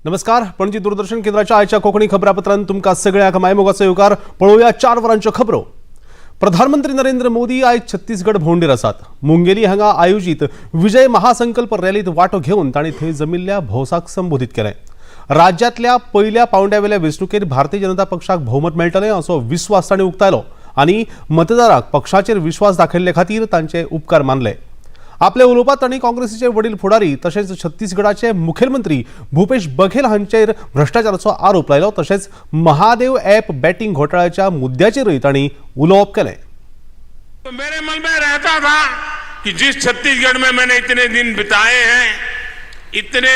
नमस्कार, पणजी दूरदर्शन केंद्राच्या आयच्या कोंकणी खबरापत्रांत तुमकां सगळ्यांक मायमोगाचो येवकार. पळोवया 4 वरांच्यो खबरो. प्रधानमंत्री नरेंद्र मोदी आयज छत्तीसगड भोंवडेर आसात. मुंगेली हांगा आयोजीत विजय महासंकल्प रॅलीत वांटो घेवन तांणी थंय जमिल्ल्या भौसाक संबोधीत केलें. राज्यांतल्या पयल्या पावंड्यावेल्या वेंचणुकेत भारतीय जनता पक्षाक भोवमत मेळटलें असो विस्वास तांणी उक्तायलो आनी मतदारांक पक्षाचेर विश्वास दाखयल्ले खातीर तांचे उपकार मानले. आपल्या उलोवपात तांणी काँग्रेसीचे वडील फुडारी तशेंच छत्तीसगडाचे मुखेलमंत्री भूपेश बघेल हांचेर भ्रश्टाचाराचो आरोप लायलो. तशेंच महादेव ॲप बेटिंग घोटाळ्याच्या मुद्द्याचेरूय तांणी उलोवप केलें. तो मेरे मन में रहता था कि जिस छत्तीसगढ़ में मैंने इतने दिन बिताए हैं, इतने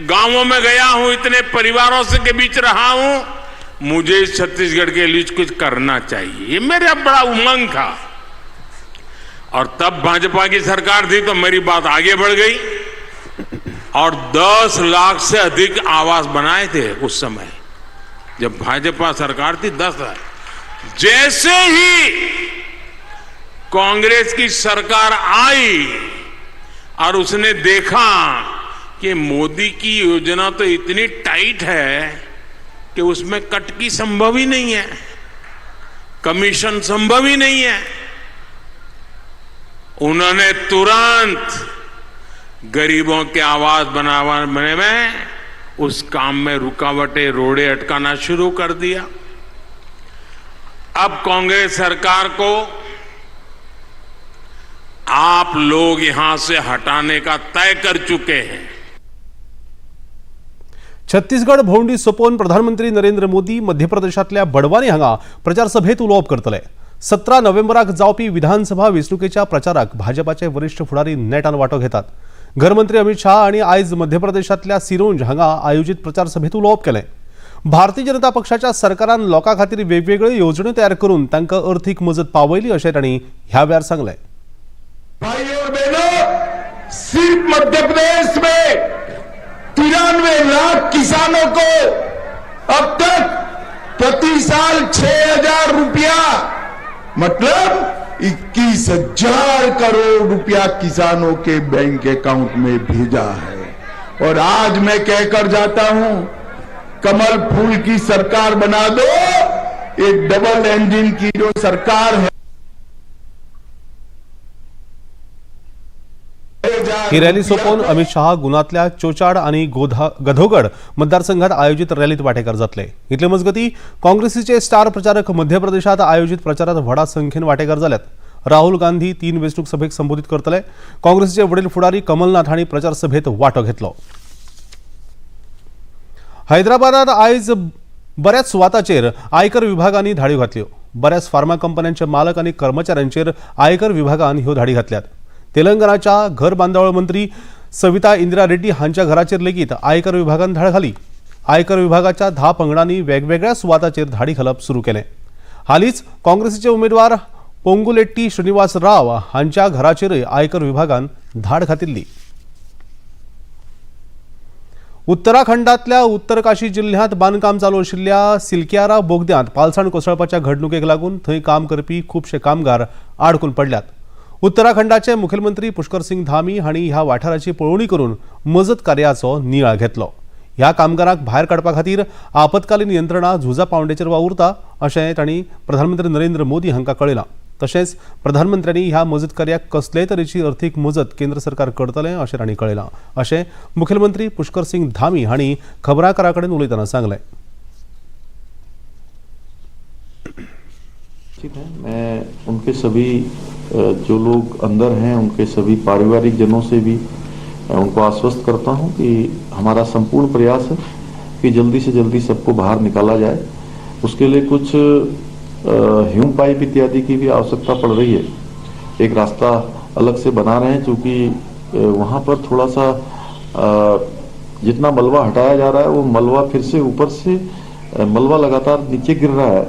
गांवों में गया हूं, इतने परिवारों से के बीच रहा हूं, मुझे इस छत्तीसगढ़ के लिए कुछ करना चाहिए। ये मेरा बड़ा उमंग था और तब भाजपा की सरकार थी, तो मेरी बात आगे बढ़ गई और 10 लाख से अधिक आवास बनाए थे उस समय, जब भाजपा सरकार थी, 10 लाख। जैसे ही कांग्रेस की सरकार आई और उसने देखा कि मोदी की योजना तो इतनी टाइट है कि उसमें कटकी संभव ही नहीं है, कमीशन संभव ही नहीं है, उन्होंने तुरंत गरीबों के आवास बनाने में, उस काम में रुकावटें, रोड़े अटकाना शुरू कर दिया। अब कांग्रेस सरकार को आप लोग यहां से हटाने का तय कर चुके हैं। छत्तीसगड भोंवडी सोंपोवन प्रधानमंत्री नरेंद्र मोदी मध्य प्रदेशांतल्या बडवानी हांगा प्रचार सभेत उलोवप करतले. 17 नोव्हेंबराक जावपी विधानसभा वेंचणुकेच्या प्रचाराक भाजपाचे वरिश्ठ फुडारी नेटान वांटो घेतात. घरमंत्री अमित शाह हांणी आयज मध्य प्रदेशांतल्या सिरोंज हांगा आयोजीत प्रचार सभेत उलोवप केलें. भारतीय जनता पक्षाच्या सरकारान लोकां खातीर वेगवेगळ्यो येवजण्यो तयार करून तांकां अर्थीक मजत पावयली अशें तांणी ह्या वेळार सांगलें. भाई और बहनों, सिर्फ मध्य प्रदेश में 93 लाख किसानों को अब तक प्रति साल 6,000 रुपया, मतलब 21,000 करोड़ रुपया किसानों के बैंक अकाउंट में भेजा है। और आज मैं कहकर जाता हूं, कमल फूल की सरकार बना दो। एक डबल इंजन की जो सरकार है, ही रॅली सोंपोवन अमित शहा गुनातल्या चोचाड आनी गधोगड मतदारसंघात आयोजित रॅलीत वांटेकार जातले. इतले मजगती, काँग्रेसीचे स्टार प्रचारक मध्य प्रदेशात आयोजित प्रचारात व्हडा संख्येन वांटेकार जाल्यात. राहुल गांधी 3 वेंचणूक सभेक संबोधित करतले. काँग्रेसीचे वडील फुडारी कमलनाथ हांणी प्रचार सभेत वांटो घेतलो. हैदराबादात आयज बऱ्याच सुवाताचेर आयकर विभागांनी धाडी घातल्यो. बऱ्याच फार्मा कंपन्यांचे मालक आनी कर्मचाऱ्यांचेर आयकर विभागान ह्यो धाडी घातल्यात. तेलंगणाच्या घर बांदावळ मंत्री सविता इंदिरा रेड्डी हांच्या घराचेर लेगीत आयकर विभागान धाड घाली. आयकर विभागाच्या 10 पंगडांनी वेगवेगळ्या सुवाताचेर धाडी घालप सुरू केलें. हालींच काँग्रेसीचे उमेदवार पोंगुलेट्टी श्रीनिवास राव हांच्या घराचेरय आयकर विभागान धाड घातिल्ली. उत्तराखंडातल्या उत्तरकाशी जिल्ह्यांत बांदकाम चालू आशिल्ल्या सिल्क्यारा बोगद्यांत पालसाण कोसळपाच्या घडणुकेक लागून थंय काम करपी खुबशे कामगार आडकून पडल्यात. उत्तराखंडाचे मुखेलमंत्री पुष्कर सिंग धामी हांणी ह्या वाठाराची पळोवणी करून मजत कार्याचो नियाळ घेतलो. ह्या कामगारांक भायर काडपा खातीर आपत्कालीन यंत्रणा झुजा पावंड्याचेर वावुरता अशें तांणी प्रधानमंत्री नरेंद्र मोदी हांकां कळयलां. तशेंच प्रधानमंत्र्यांनी ह्या मजत कार्याक कसलेय तरेची अर्थीक मजत केंद्र सरकार करतलें अशें तांणी कळयलां, अशें मुखेलमंत्री पुष्कर सिंग धामी हांणी खबराकारां कडेन उलयतना सांगलें. ठीक है, मैं उनके सभी जो लोग अंदर हैं, उनके सभी पारिवारिक जनों से भी उनको आश्वस्त करता हूं कि हमारा संपूर्ण प्रयास है कि जल्दी से जल्दी सबको बाहर निकाला जाए। उसके लिए कुछ ह्यूम पाइप इत्यादि की भी आवश्यकता पड़ रही है। एक रास्ता अलग से बना रहे हैं, क्योंकि वहां पर थोड़ा सा जितना मलबा हटाया जा रहा है, वो मलबा फिर से ऊपर से मलबा लगातार नीचे गिर रहा है।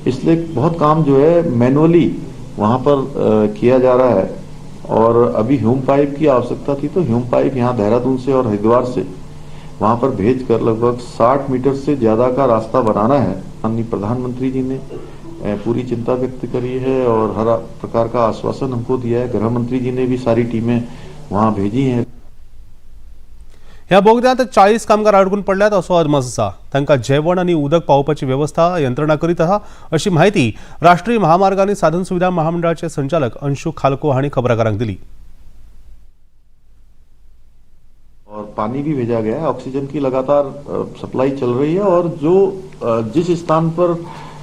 इसलिए बहुत काम जो है मैनुअली वहां पर किया जा रहा है और अभी ह्यूम पाइप की आवश्यकता थी, तो ह्यूम पाइप यहाँ देहरादून से और हरिद्वार से वहां पर भेज कर लगभग 60 मीटर से ज्यादा का रास्ता बनाना है। माननीय प्रधानमंत्री जी ने पूरी चिंता व्यक्त करी है और हर प्रकार का आश्वासन हमको दिया है। गृह मंत्री जी ने भी सारी टीमें वहां भेजी हैं। ह्या बोगद्यांत 40 कामगार अडकून पडल्यात असो अदमास आसा. तांकां जेवण आनी उदक पावोवपाची वेवस्था यंत्रणा करीत आसा अशी म्हायती राष्ट्रीय महामार्ग आनी साधन सुविधा महामंडळाचे संचालक अंशू खालको हांणी खबराकारांक दिली. और पानी भी भेजा गया है, ऑक्सीजन की लगातार सप्लाई चल रही है और जो जिस स्थान पर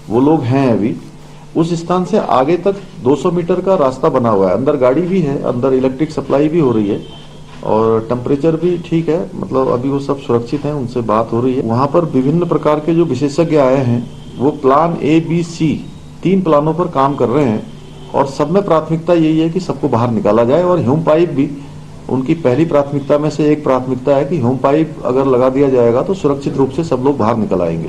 वो लोग हैं अभी उस स्थान से आगे तक 200 मीटर का रास्ता बना हुआ है. अंदर गाड़ी भी है, अंदर इलेक्ट्रिक सप्लाई भी हो रही है और टेम्परेचर भी ठीक है. मतलब अभी वो सब सुरक्षित हैं, उनसे बात हो रही है. वहाँ पर विभिन्न प्रकार के जो विशेषज्ञ आए हैं वो प्लान ए, बी, सी 3 प्लानों पर काम कर रहे हैं और सब में प्राथमिकता यही है कि सबको बाहर निकाला जाए. और ह्यूम पाइप भी उनकी पहली प्राथमिकता में से एक प्राथमिकता है कि ह्यूम पाइप अगर लगा दिया जाएगा तो सुरक्षित रूप से सब लोग बाहर निकल आएंगे.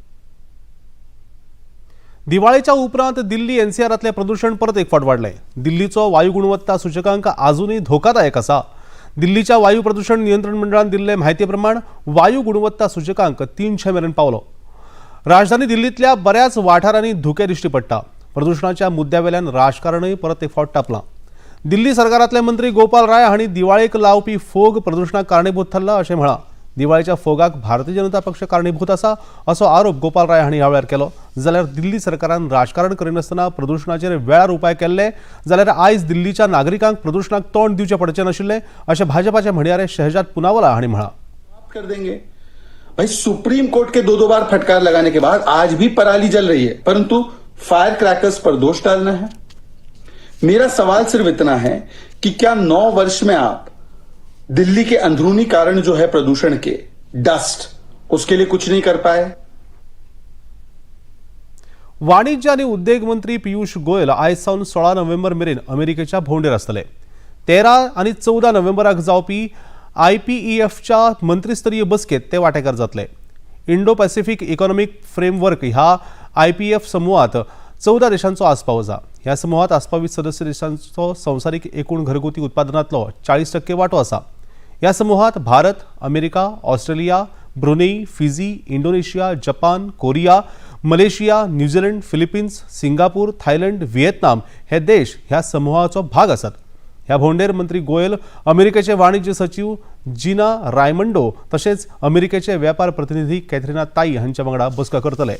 दिवाळेच्या उपरांत दिल्ली एनसीआरांतलें प्रदूशण परत एक फावट वाडलें. दिल्लीचो वायू गुणवत्ता सूचकांक आजुनूय धोकादायक आसा. दिल्लीच्या वायू प्रदूशण नियंत्रण मंडळान दिल्ले म्हायती प्रमाण वायू गुणवत्ता सूचकांक 300 मेरेन पावलो. राजधानी दिल्लींतल्या बऱ्याच वाठारांनी धुकें दिश्टी पडटा. प्रदूशणाच्या मुद्द्या वेल्यान राजकारणूय परत एक फावट तापलां. दिल्ली सरकारांतले मंत्री गोपाल राय हांणी दिवाळेक लावपी फोग प्रदूशणाक कारणीभूत थारला अशें म्हळां. दिवाळेच्या फोगाक भारतीय जनता पक्ष कारणीभूत आसा असो आरोप गोपाल राय हांणी ह्या वेळार केलो. जाल्यार दिल्ली सरकारान राजकारण करिनासतना प्रदूशणाचेर वेळार उपाय केल्ले जाल्यार आयज दिल्लीच्या नागरिकांक प्रदूशणाक तोंड दिवचें पडचें नाशिल्लें अशें भाजपाचे म्हणयारे शहजाद पुनावाला हांणी म्हळां. कर देंगे भाई. सुप्रीम कोर्ट के दो दो बार फटकार लगाने के बाद आज भी पराली जल रही है, परंतु फायर क्रैकर्स पर दोष डालना है. मेरा सवाल सिर्फ इतना है कि क्या 9 वर्ष में आप दिल्ली के अंदरूनी कारण जो है प्रदूषण के, डस्ट, उसके लिए कुछ नहीं कर पाए? वाणिज्य आनी उद्देग मंत्री पियुष गोयल आयज सावन 16 नोव्हेंबर मेरेन अमेरिकेच्या भोंवडेर आसतले. 13 आनी 14 नोव्हेंबराक जावपी आयपीईएफच्या मंत्रीस्तरीय बसकेत ते वांटेकार जातले. इंडो पॅसिफीक इकॉनॉमीक फ्रेमवर्क ह्या आयपीएफ समुहात 14 देशांचो आस्पाव आसा. ह्या समुहात आस्पावीत सदस्य देशांचो संवसारीक एकूण घरगुती उत्पादनांतलो 40% वांटो आसा. ह्या समुहात Bharat, America, Australia, Brunei, Fiji, Indonesia, Japan, Korea, Malaysia, New Zealand, Philippines, Singapore, Thailand, Vietnam हे देश ह्या समुहाचो भाग आसात. ह्या भोंवडेर मंत्री गोयल अमेरिकेचे वाणिज्य सचीव जिना रायमंडो तशेंच अमेरिकेचे वेपार प्रतिनिधी कॅथरिना ताई हांच्या वांगडा बसका करतले.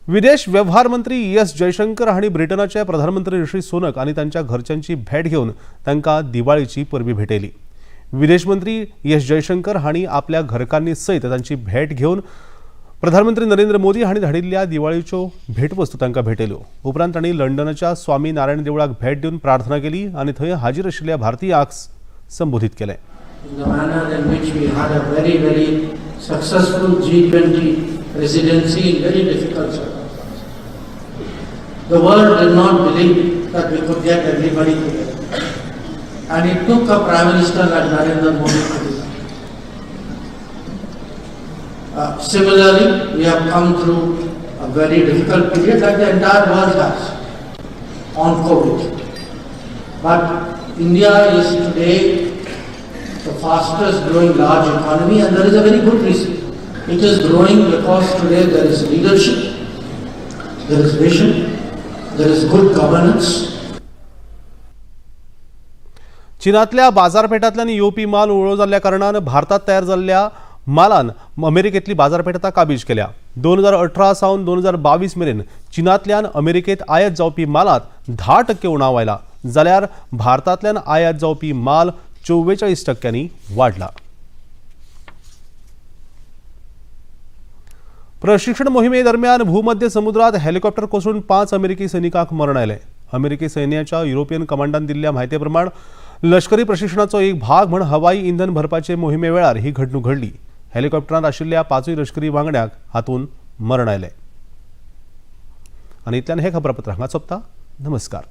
विदेश वेव्हार मंत्री एस जयशंकर हांणी ब्रिटनाचे प्रधानमंत्री ऋषी सुनक आनी तांच्या घरच्यांची भेट घेवन तांकां दिवाळीची परबी भेटयली. विदेश मंत्री एस जयशंकर हांणी आपल्या घरकान्नी सयत तांची भेट घेवन प्रधानमंत्री नरेंद्र मोदी हांणी धाडिल्ल्या दिवाळीच्यो भेटवस्तू तांकां भेटयल्यो. उपरांत तांणी लंडनाच्या स्वामी नारायण देवळाक भेट दिवन प्रार्थना केली आनी थंय हाजीर आशिल्ल्या भारतीयांक संबोधीत केलें. In the manner in which we had a very, very successful G20 presidency in very difficult circumstances. The world did not believe that we could get everybody together. And it took a Prime Minister like Narendra Modi to do that. Similarly, we have come through a very difficult period, like the entire world has, on COVID. But India is today the fastest growing large economy, and there is a very good reason. It is growing because today there is leadership, there is vision, there is good governance. चीनातल्या बाजारपेठांतल्यान येवपी माल उणो जाल्ल्या कारणान भारतात तयार जाल्ल्या Malan अमेरिकेंतली बाजारपेठ आतां काबीज केल्या. 2018 सावन 2022 मेरेन चीनांतल्यान अमेरिकेंत आयात जावपी मालांत 10% उणाव आयला, जाल्यार भारतांतल्यान आयात जावपी माल 44 टक्क्यांनी वाडला. प्रशिक्षण मोहिमे दरम्यान भूमध्य समुद्रात हेलिकॉप्टर कोसळून पांच अमेरिकी सैनिकांक मरण आयलें. अमेरिकी सैन्याच्या युरोपियन कमांडान दिल्ल्या म्हायती प्रमाण लष्करी प्रशिक्षणाचो एक भाग म्हण हवाई इंधन भरपाचे मोहिमे वेळार ही घडणूक घडली. हेलिकॉप्टरांत आशिल्ल्या पांचूय लष्करी वांगड्यांक हातूंत मरण आयलें. आनी इतल्यान हें खबरापत्र हांगा सोंपता. नमस्कार.